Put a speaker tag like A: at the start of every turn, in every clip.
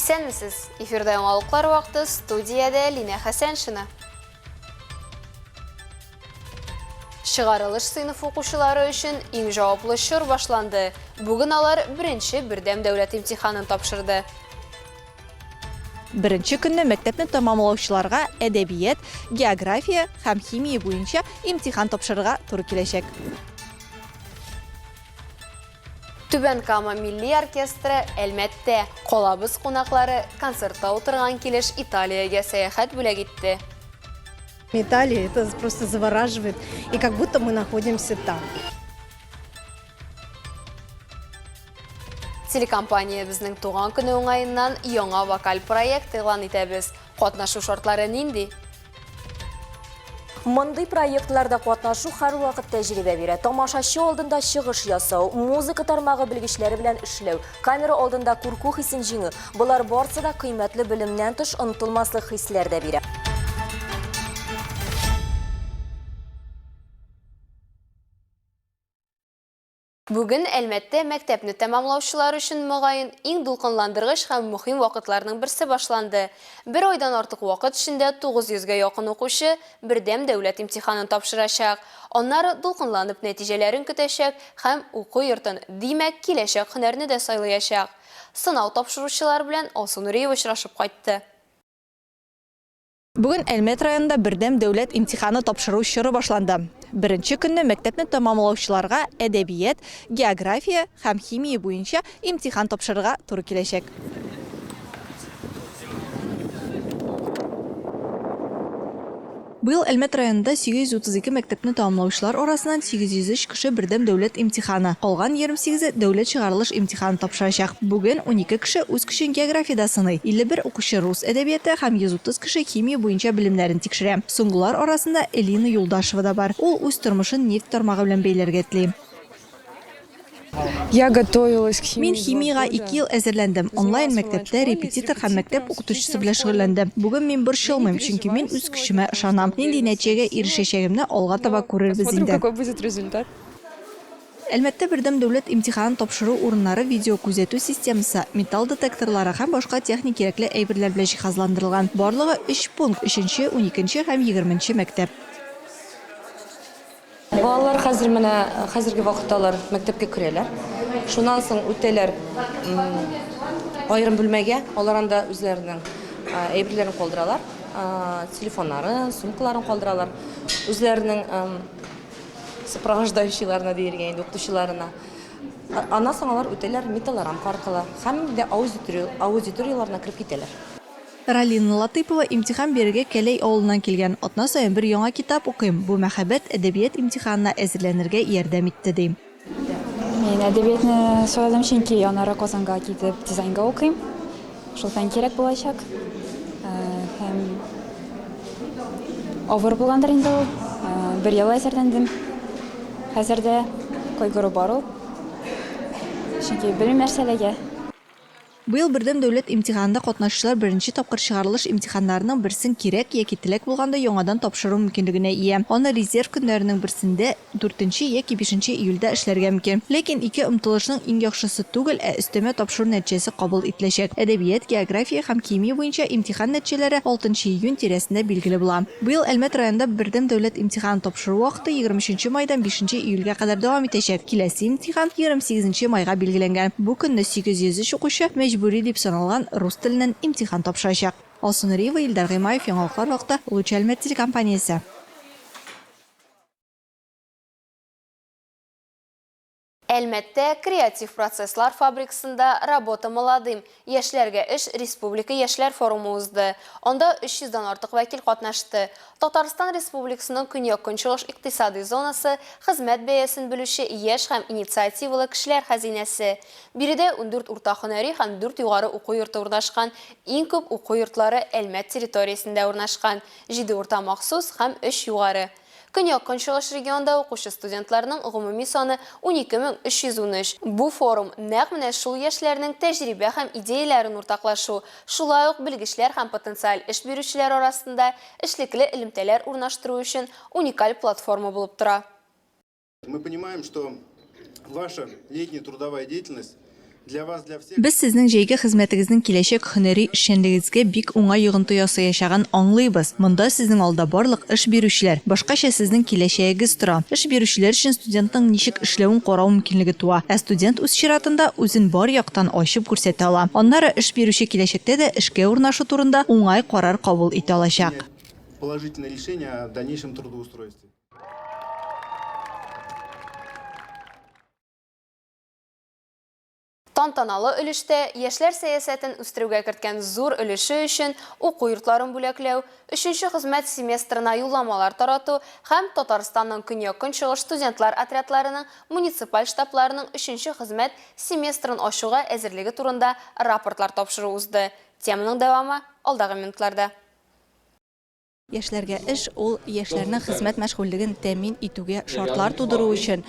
A: Исәнмесез! Эфирда яңалыклар вакыты, студиядә Линә Хәсәншина. Чыгарылыш сыйныф укучылары өчен иң җаваплы чор башланды. Бүген алар беренче бердәм дәүләт имтиханын тапшырды.
B: Беренче көнне мәктәпне тәмамлаучыларга әдәбият, география һәм химия буенча имтихан тапшырырга туры киләчәк.
A: Түбән Кама милли оркестры Әлмәттә. Калабыз кунаклары концертта утырган килеш Италиягә сәяхәт бүләк итте.
C: Италия это просто завораживает, и как будто мы находимся там.
A: Телекомпаниябезнең туган көне уңаеннан яңа вокаль проект игълан итәбез. Катнашу шартлары нинди?
D: Мондый проектларда катнашу һәрвакыт тәҗрибә бирә. Тамашачы алдында чыгыш ясау, музыка тармагы белгечләре белән эшләү, камера алдында курку хисен җиңү, болар барсы да кыйммәтле белемнән тыш онытылмаслык хисләр дә бирә.
A: Бүген Әлмәттә мәктәпне тәмамлаучылар өчен, мөгаен, иң дулкынландыргыч һәм мөһим вакытларның берсе башланды. Бер айдан артык вакыт эчендә 900 гә якын укучы бердәм дәүләт имтиханын тапшырачак. Аннары дулкынланып нәтиҗәләрен көтәчәк һәм уку йортын, димәк, киләчәк һөнәрне дә сайлыячак. Сынау тапшыручылар белән Алсу Нуриева очрашып кайтты.
B: Бүген Әлмәт районында бердәм дәүләт имтиханы тапшыру чоры башланды. Беренче көнне мәктәпне тәмамлаучыларга әдәбият, география һәм химия буенча имтихан тапшырырга туры киләчәк. Быел Әлмәт районында 832 мәктәпне тәмамлаучылар арасыннан 803 кеше бердәм дәүләт имтиханы, калган 28-е дәүләт чыгарылыш имтиханы тапшырачак. Бүген 12 кеше үз көчен географиядә сыный, 51 укучы рус әдәбияты һәм 130 кеше химия буенча белемнәрен тикшерә. Соңгылар арасында Элина Юлдашева да бар. Ул үз тормышын нефть тармагы белән бәйләргә тели.
E: Я готовилась к химии
B: Мин химиягә ике ел әзерләндем. Онлайн мәктәптә репетитор һәм мәктәп укытучысы белән шөгыльләндем. Бүген мин борчылмыйм, чөнки мин үз көчемә ышанам. Нинди нәтиҗәгә ирешәчәгемне алга таба күрербез
E: Посмотрим,
B: инде.
E: какой будет результат.
B: Әлмәттә бердәм дәүләт имтиханын тапшыру урыннары видеокүзәтү системасы, металл детекторлары һәм башка техник кирәкле әйберләр белән җиһазландырылган. Барлыгы өч пункт, өченче, уникенче һәм егерменче мәктәп.
F: Балалар хәзер менә хәзерге вакытта алар мәктәпкә керәләр. Шуннан соң үтәләр аерым бүлмәгә. Алар анда үзләренең әйберләрен калдыралар, телефоннарын, сумкаларын калдыралар. Үзләренең сопровождающийларына диергә инде, укытучыларына. Аннан соң алар үтәләр металлорамка аркылы һәм дә аудиторияләренә кереп китәләр.
B: Ралина Латыйпова имтихан бирергә Кәләй авылыннан килгән. Атна саен бер яңа китап укыйм, бу мәхәббәт әдәбият имтиханына әзерләнергә ярдәм итте, ди.
G: Мин әдәбиятны сайладым, чөнки аннары Казанга китеп дизайнга укыйм. Шул фән кирәк булачак. Һәм авыр булгандыр инде ул. Бер ел әзерләндем. Хәзер дә кайгыру бар ул. Чөнки белмим нәрсәләргә.
B: Быел бердәм дәүләт имтиханында катнашучылар беренче тапкыр чыгарылыш имтиханнарының берсен кирәк яки теләк булганда яңадан тапшыру мөмкинлегенә ия. Аны резерв көннәренең берсендә, дүртенче яки бишенче июльдә эшләргә мөмкин. Ләкин ике омтылышның иң яхшысы түгел, ә өстәмә тапшыру нәтиҗәсе кабул ителәчәк. Әдәбият, география һәм химия буенча имтихан нәтиҗәләре алтынчы июнь тирәсендә билгеле була. Быел Әлмәт районында бердәм дәүләт имтиханын тапшыру вакыты 23 майдан 5 июльгә кадәр дәвам итәчәк. Киләсе имтихан 28 майга билгеләнгән. Бу көнне 803 укучы мәҗбүри дип саналган рус теленнән имтихан тапшырачак. Алсу Нуриева, Илдар Гыймаев, Яңалыклар вакыты, Луч Әлмәт телекомпаниясе.
A: Әлмәттә Креатив процесслар фабрикасында Работа молодым, яшьләргә эш республика яшьләр форумы узды. Анда 300 дан артык вәкил катнашты. Татарстан Республикасының көньяк-көнчыгыш икътисадый зонасы, хезмәт бәясен белүче яшь һәм инициативалы кешеләр хәзинәсе. Биредә 14 урта һөнәри һәм дүрт югары уку йорты урнашкан, иң күп уку йортлары Әлмәт территориясендә урнашкан, җиде урта махсус һәм өч югары. Көньяк-көнчыгыш регионда укучы студентларның гомуми саны 12313. Бу форум, нәкъ менә шул яшьләрнең тәҗрибә һәм идеяләрен уртаклашу, шулай ук белгечләр һәм потенциаль эш бирүчеләр арасында эшлекле элемтәләр урнаштыру өчен уникаль платформа булып тора.
H: Мы понимаем, что ваша летняя трудовая деятельность
B: Без сезнең җәйге хезмәтегезнең киләчәк һөнәри эшчәнлегегезгә бик уңай йогынты ясаячагын аңлыйбыз. Монда сезнең алда барлык эш бирүчеләр, башкача сезнең киләчәгегез тора. Эш бирүчеләр өчен студентның ничек эшләвен карау мөмкинлеге туа, ә студент үз чиратында үзен бар яктан ачып күрсәтә ала. Аннары эш бирүче киләчәктә дә эшкә урнашу турында уңай карар кабул итә алачак.
E: Положительное решение о дальнейшем трудоустройстве.
A: Тантаналы өлештә яшьләр сәясәтен үстерүгә керткән зур өлеше өчен уку йортларын бүләкләү, өченче хезмәт семестрына юлламалар тарату һәм Татарстанның Көньяк-Көнчыгыш студентлар отрядларының муниципаль штабларының өченче хезмәт семестрын ачуга әзерлеге турында рапортлар тапшыру узды. Теманың дәвамы алдагы минутларда.
B: Яшьләргә эш, ул яшьләрнең хезмәт мәшгульлеген тәэмин итүгә шартлар тудыру өчен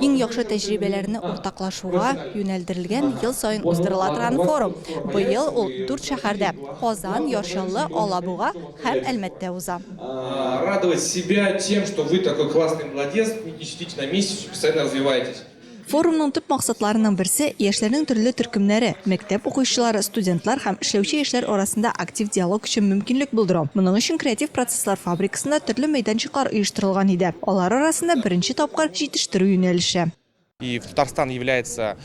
B: иң яхшы тәҗрибәләрне уртаклашуга юнәлдерелгән ел саен уздырыла торган форум. Быел ул дүрт шәһәрдә, Казан, Яр Чаллы, Алабуга һәм Әлмәттә уза.
H: Радовать себя тем, что вы такой классный молодец, не сидите на месте, постоянно развиваетесь.
B: Форумның төп максатларының берсе, яшьләрнең төрле төркемнәре, мәктәп укучылары, студентлар һәм эшләүче яшьләр арасында актив диалог өчен мөмкинлек булдыру. Моның өчен Креатив процесслар фабрикасында төрле мәйданчыклар оештырылган иде. Алар арасында беренче тапкыр җитештерү юнәлеше.
H: И Татарстан является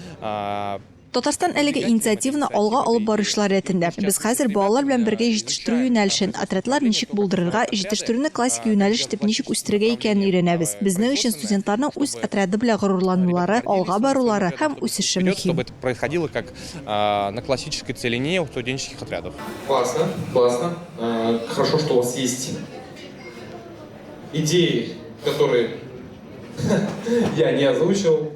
B: Татарстан әлеге инициативаны алга алып баручылар рәтендә. Без хәзер балалар белән бергә җитештерү юнәлешен, отрядлар ничек булдырырга, җитештерүне классик юнәлеш итеп ничек үстерергә икәнен өйрәнәбез. Безнең өчен студентларның үз отряды белән горурланулары, алга барулары һәм үсеше мөһим.
H: Чтобы это происходило как на классической целине у студенческих отрядов. Классно, классно. Хорошо, что у вас есть идеи, которые я не озвучил.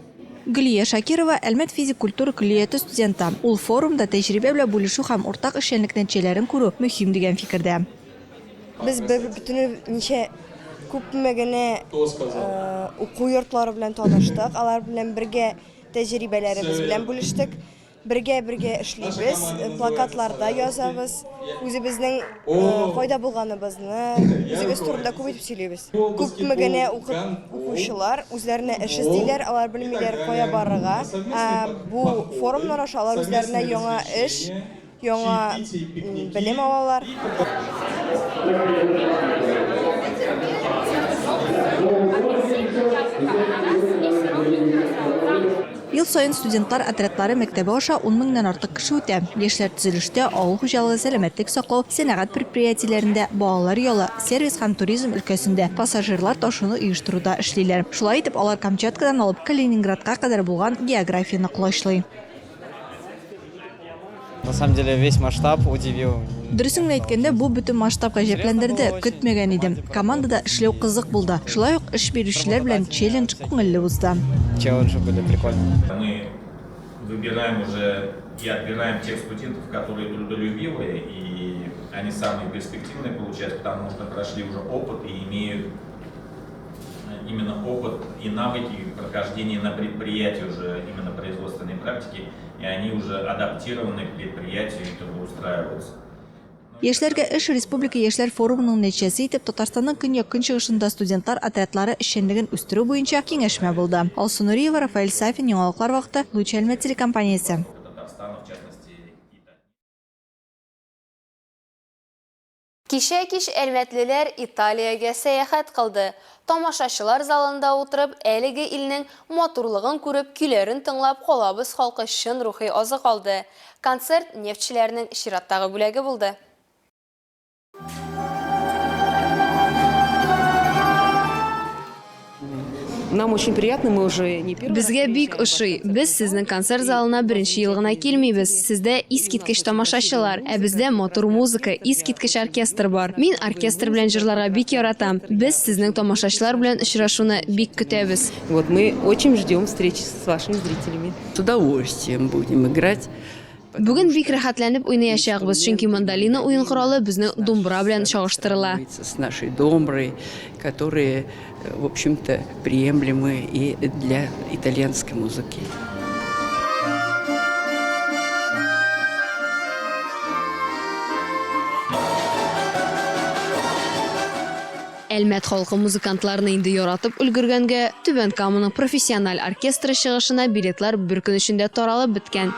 B: Гөлия Шакирова, Әлмәт физик культура көллияте студенты. Ул форумда тәҗрибә белән бүлешү һәм уртак эшчәнлек нәтиҗәләрен күрү мөһим дигән фикердә.
C: Без бер бөтен ничә күпме генә уку йортлары белән таныштык, алар белән бергә тәҗрибәләребез белән бүлештек. Бергә-бергә эшлибез, плакатларда язабыз, үзебезнең кайда булганыбызны, үзебез турында күп итеп сөйлибез. Күпме генә укып укучылар үзләренә эш эзлиләр, алар белмиләр кая барырга. Ә бу форумнар аша алар үзләренә яңа эш, яңа белем алалар.
B: Ел саен студентлар отрядлары мәктәбе аша ун меңнән артык кеше үтә. Яшьләр төзелештә, авыл хуҗалыгы, сәламәтлек саклау, сәнәгать предприятиеләрендә, балалар ялы, сервис һәм туризм өлкәсендә, пассажирлар ташуны оештыруда эшлиләр. Шулай итеп, алар Камчаткадан алып Калининградка кадәр булган географияне колачлый.
I: На самом деле весь масштаб удивил.
B: Дөресен генә әйткәндә, бу бөтен масштаб гаҗәпләндерде, көтмәгән идем. Командада эшләү кызык булды. Шулай ук эш бирүчеләр белән челлендж күңелле узды.
I: Челленджи были прикольные.
J: Мы выбираем уже и отбираем тех студентов, которые трудолюбивые, и они самые перспективные получаются, потому что прошли уже опыт и имеют именно опыт и навыки прохождения на предприятии уже именно производственной практики, и они уже адаптированы к предприятию и трудоустраиваются.
B: Яшьләргә эш республика яшьләр форумының нәтиҗәсе итеп Татарстанның көньяк-көнчыгышында студентлар отрядлары эшчәнлеген үстерү буенча киңәшмә булды. Алсу Нуриева, Рафаэль Сафин, Яңалыклар вакыты, Луч Әлмәт телекомпаниясе.
A: Кичә кич әлмәтлеләр Италиягә сәяхәт кылды. Тамашачылар залында утырып, әлеге илнең матурлыгын күреп, көйләрен тыңлап, калабыз халкы чын рухи азык алды. Концерт нефтьчеләрнең чираттагы бүләге булды.
F: Нам очень приятно, мы уже не первый
A: Безгә бик ошый. Без сезнең концерт залына беренче ел гына килмибез. Сездә искиткеч тамашачылар, ә бездә матур музыка, искиткеч оркестр бар. Мин оркестр белән җырларга бик яратам. Без сезнең тамашачылар белән очрашуны бик көтәбез.
F: Вот мы очень ждем встречи с вашими зрителями.
K: С удовольствием будем играть.
A: Бүген бик рәхәтләнеп уйнаячакбыз, чөнки мандолина уен коралы безнең думбра белән чагыштырыла.
K: С нашей домброй, которые, в общем-то, приемлемы и для итальянской музыки.
A: Әлмәт халкы музыкантларны инде яратып өлгергәнгә, Түбән Каманың профессиональ оркестры чыгышына билетлар бер көн эчендә таралып беткән.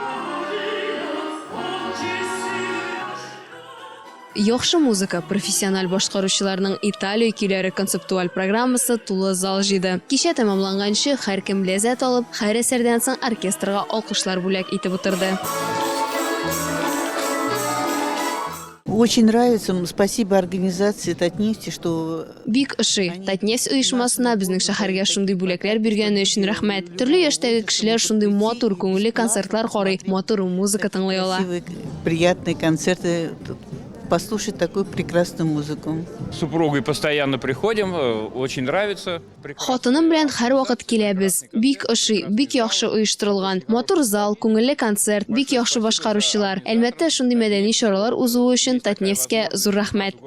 A: Яхшы музыка, профессиональ башкаручыларның Италия көйләре концептуаль программасы тулы зал җыйды. Кичә тәмамланганчы, һәркем ләззәт алып, һәр әсәрдән соң оркестрга алкышлар бүләк итеп утырды.
L: Очень нравится, спасибо организации Татнефти, что
A: Бик ошый. Татнефть оешмасына безнең шәһәргә шундый бүләкләр биргәне өчен рәхмәт. Төрле яшьтәге кешеләр шундый матур, күңелле концертлар карый, матур музыка тыңлый ала.
L: Красивые, приятные концерты, послушать такую прекрасную музыку.
H: С супругой постоянно приходим, очень нравится.
A: Хатыным белән һәрвакыт киләбез. Бик ошый, бик яхшы оештырылган. Матур зал, күңелле концерт, бик яхшы башкаручылар. Әлмәттә шундый мәдәни чаралар узуы өчен Татнефтькә зур рәхмәт.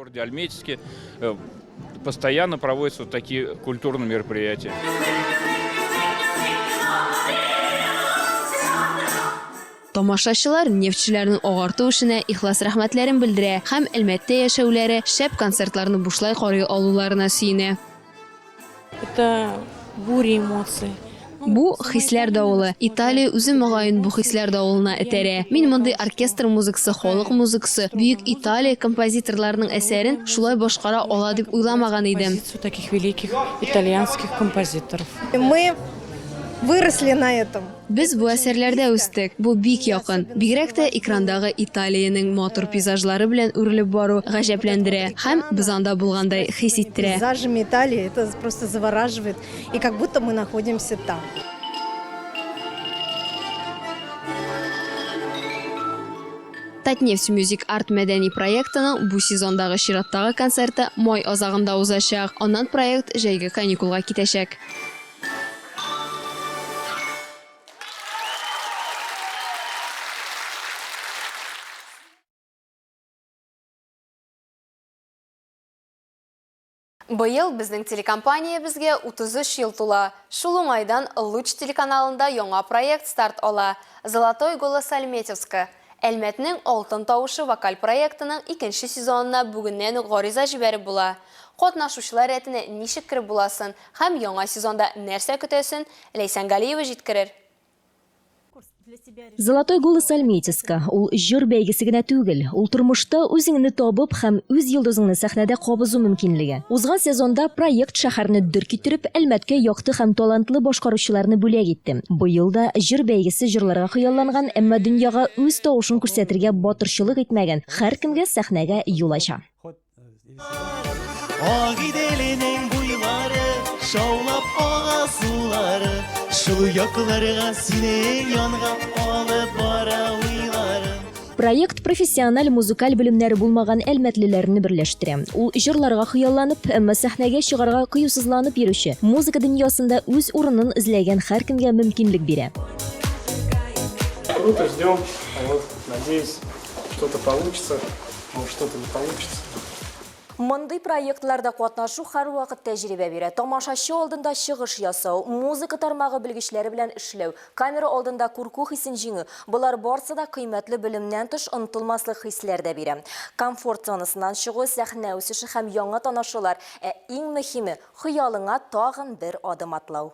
H: Постоянно проводятся вот такие культурные мероприятия.
A: Тамашачылар нефтьчеләрнең агарту эшенә ихлас рәхмәтләрен белдерә һәм Әлмәттә яшәүләре, шәп концертларны бушлай карый алуларына сөенә.
M: Это буря эмоций.
A: Бу, хисләр давылы. Италия үзе, мөгаен, бу хисләр давылына этәрә. Мин мондый оркестр музыкасы, халык музыкасы, бөек Италия композиторларының әсәрен шулай башкара ала дип уйламаган идем.
M: Таких великих итальянских композиторов.
C: Мы выросли на этом.
A: Без бу әсәрләрдә үстек. Бу бик якын. Бигрәк тә экрандагы Италиянең матур пейзажлары белән үрелеп бару гаҗәпләндерә һәм без анда булгандай хис иттерә.
C: Пейзажами Италии это просто завораживает, и как будто мы находимся там.
A: Татнефть Мюзик Арт мәдәни проектының бу сезондагы чираттагы концерты май азагында узачак. Аннан проект җәйге каникулга китәчәк. Быел безнең телекомпаниябезгә 33 ел тула. Шул уңайдан Луч телеканалында яңа проект старт ала, Золотой голос Альметьевска. Әлмәтнең алтын тавышы вокаль проектының икенче сезонына бүгеннән үк гариза җибәреп була. Катнашучылар рәтенә ничек кереп буласын һәм яңа сезонда нәрсә көтәсен Ләйсән Галиева җиткерер.
D: Золотой голос Альметьевска, ул җыр бәйгесе генә түгел, ул тормышта үзеңне табып һәм үз йолдызыңны сәхнәдә кабызу мөмкинлеге. Узган сезонда проект шәһәрне дөр китереп, Әлмәткә якты һәм талантлы башкаручыларны бүләк итте. Быел да җыр бәйгесе җырларга хыялланган, әмма дөньяга үз тавышын күрсәтергә батырчылык итмәгән һәркемгә сәхнәгә юл ача.
N: Агиделенең буйлары, шаулап ага сулары, шул якларга синең янга алып бара уйларым.
D: Проект профессиональ музыкаль белемнәре булмаган әлмәтлеләрне берләштерә. Ул җырларга хыялланып, әмма сәхнәгә чыгарга кыюсызланып йөрүче, музыка дөньясында үз урынын эзләгән һәркемгә мөмкинлек бирә.
O: Круто, ждем. Вот, надеюсь, что-то получится. Может, что-то не получится.
D: Мондый проектларда катнашу һәрвакыт тәҗрибә бирә. Тамашачы алдында чыгыш ясау, музыка тармагы белгечләре белән эшләү, камера алдында курку хисен җиңү, болар барсы да кыйммәтле белемнән тыш онытылмаслык хисләр дә бирә. Комфорт зонасыннан чыгу, сәхнә үсеше һәм яңа танышулар, ә иң мөһиме, хыялыңа тагын бер адым атлау.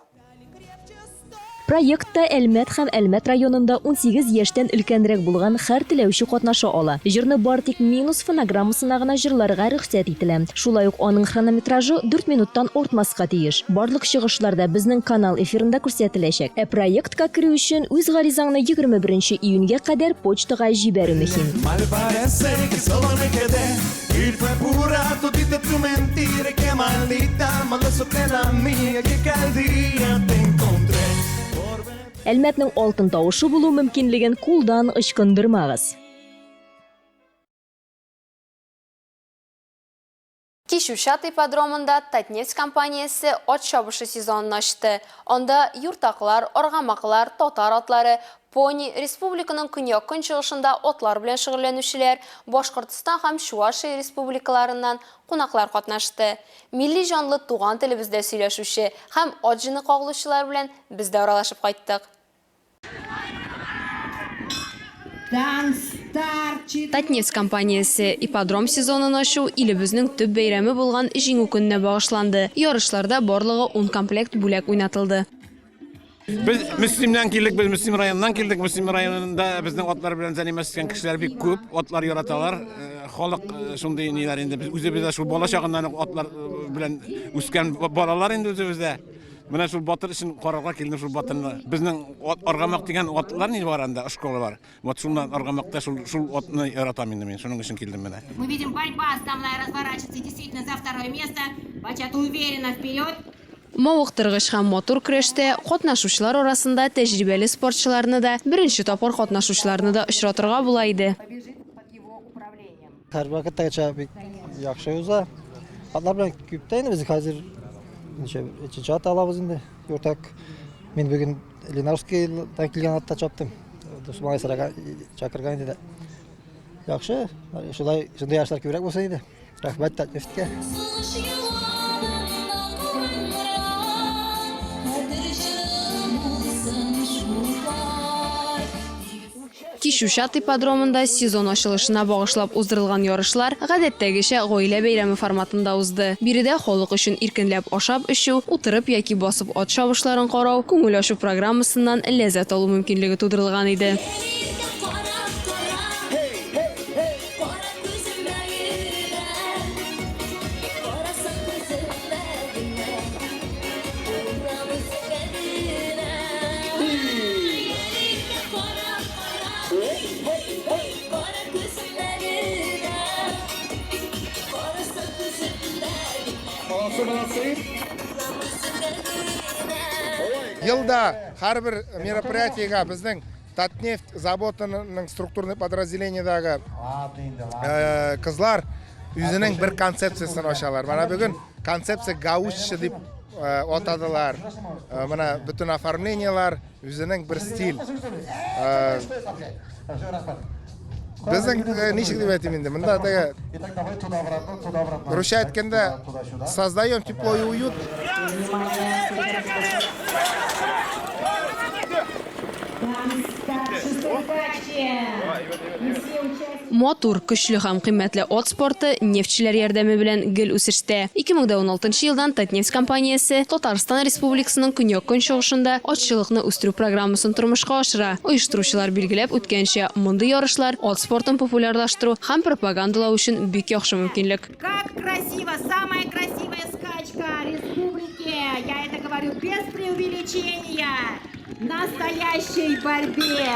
D: Проектта Әлмәт һәм Әлмәт районында 18 яшьтән өлкәнрәк булган һәр теләүче катнаша ала. Җырны бары тик минус фонограммасына гына җырларга рөхсәт ителә. Шулай ук аның хронометражы дүрт минуттан артмаска тиеш. Барлык чыгышлар да безнең канал эфирында күрсәтеләчәк. Ә проектка керү өчен үз гаризаңны 21 июньгә кадәр почтага җибәрү мөһим. Әлмәтнең алтын тавышы булу мөмкинлеген кулдан ычкындырмагыз.
A: Кичүчат ипподромында Татнефть компаниясе ат чабышы сезонын ачты. Анда юртаклар, аргамаклар, татар атлары, пони, республиканың көньяк-көнчыгышында атлар белән шөгыльләнүчеләр, Башкортстан һәм Чувашия республикаларыннан кунаклар катнашты. Милли җанлы туган телебездә сөйләшүче һәм ат җене кагылучылар белән без дә аралашып кайттык. Татнефть компаниясе ипподром сезонын ачу илебезнең төп бәйрәме булган Җиңү көненә багышланды. Ярышларда барлыгы ун комплект бүләк уйнатылды.
P: Без Мөслимнән килдек, без Мөслим районыннан килдек. Мөслим районында безнең атлар белән заниматься иткән кешеләр бик күп, атлар яраталар. Э, халык э, шундый ниләр инде. Без үзебез дә шул бала чагыннан ук атлар э, белән үскән балалар инде үзебез дә. Менә шул батыр өчен карарга килдем шул батырны. Безнең аргамак дигән атлар ни бар анда, школа бар. Вот шуннан аргамакта шул шул атны яратам инде мин. Шуның өчен килдем менә.
Q: Мы видим, борьба основная разворачивается действительно за второе место. Бачата уверенно вперед.
A: Мавыктыргыч һәм матур көрәштә катнашучылар арасында тәҗрибәле спортчыларны да, беренче тапкыр катнашучыларны да очратырга була иде.
R: Һәрвакыттагыча бик яхшы уза. Атлар белән күп тә инде без хәзер ничә өченче ат алабыз инде. Уртак. Мин бүген Ленарскийдан килгән атта чаптым. Дус малай сораган, чакырган иде дә. Яхшы, шулай шундый ярышлар күбрәк булсын иде. Рәхмәт Татнефтькә.
A: Кичүчат ипподромында сезон ачылышына багышлап уздырылган ярышлар, гадәттәгечә, гаилә бәйрәме форматында узды. Биредә халык өчен иркенләп ашап-эчү, утырып яки басып ат чабышларын карау, күңел ачу программасыннан ләззәт алу мөмкинлеге тудырылган иде.
S: Елда һәрбер мероприятиегә безнең Татнефть заводының структурный подразделениедәге э, кызлар үзенең бер концепциясен ачалар. Менә бүген концепция гауччы дип э, атадылар. Э, менә бөтен оформлениеләр Үзенең бер стиль. Безнең ничек дип әйтим инде, монда теге русча әйткәндә создаем тепло и уют.
A: Матур, көчле һәм кыйммәтле ат спорты нефтьчеләр ярдәме белән гел үсештә. 2016 елдан Татнефть компаниясе Татарстан Республикасының көньяк-көнчыгышында атчылыкны үстерү программасын тормышка ашыра. Оештыручылар билгеләп үткәнчә, мондый ярышлар ат спортын популярлаштыру һәм пропагандалау өчен бик яхшы мөмкинлек.
Q: Как красиво! Самая красивая скачка республики! Я это говорю без преувеличения! Настоящей борьбе!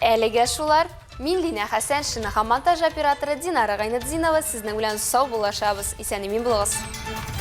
A: Әлегә шулар. Мин Линә Хәсәншина һәм монтаж операторы Динара Гайнетдинова сезнең белән сау булашабыз. Исән-имин булыгыз.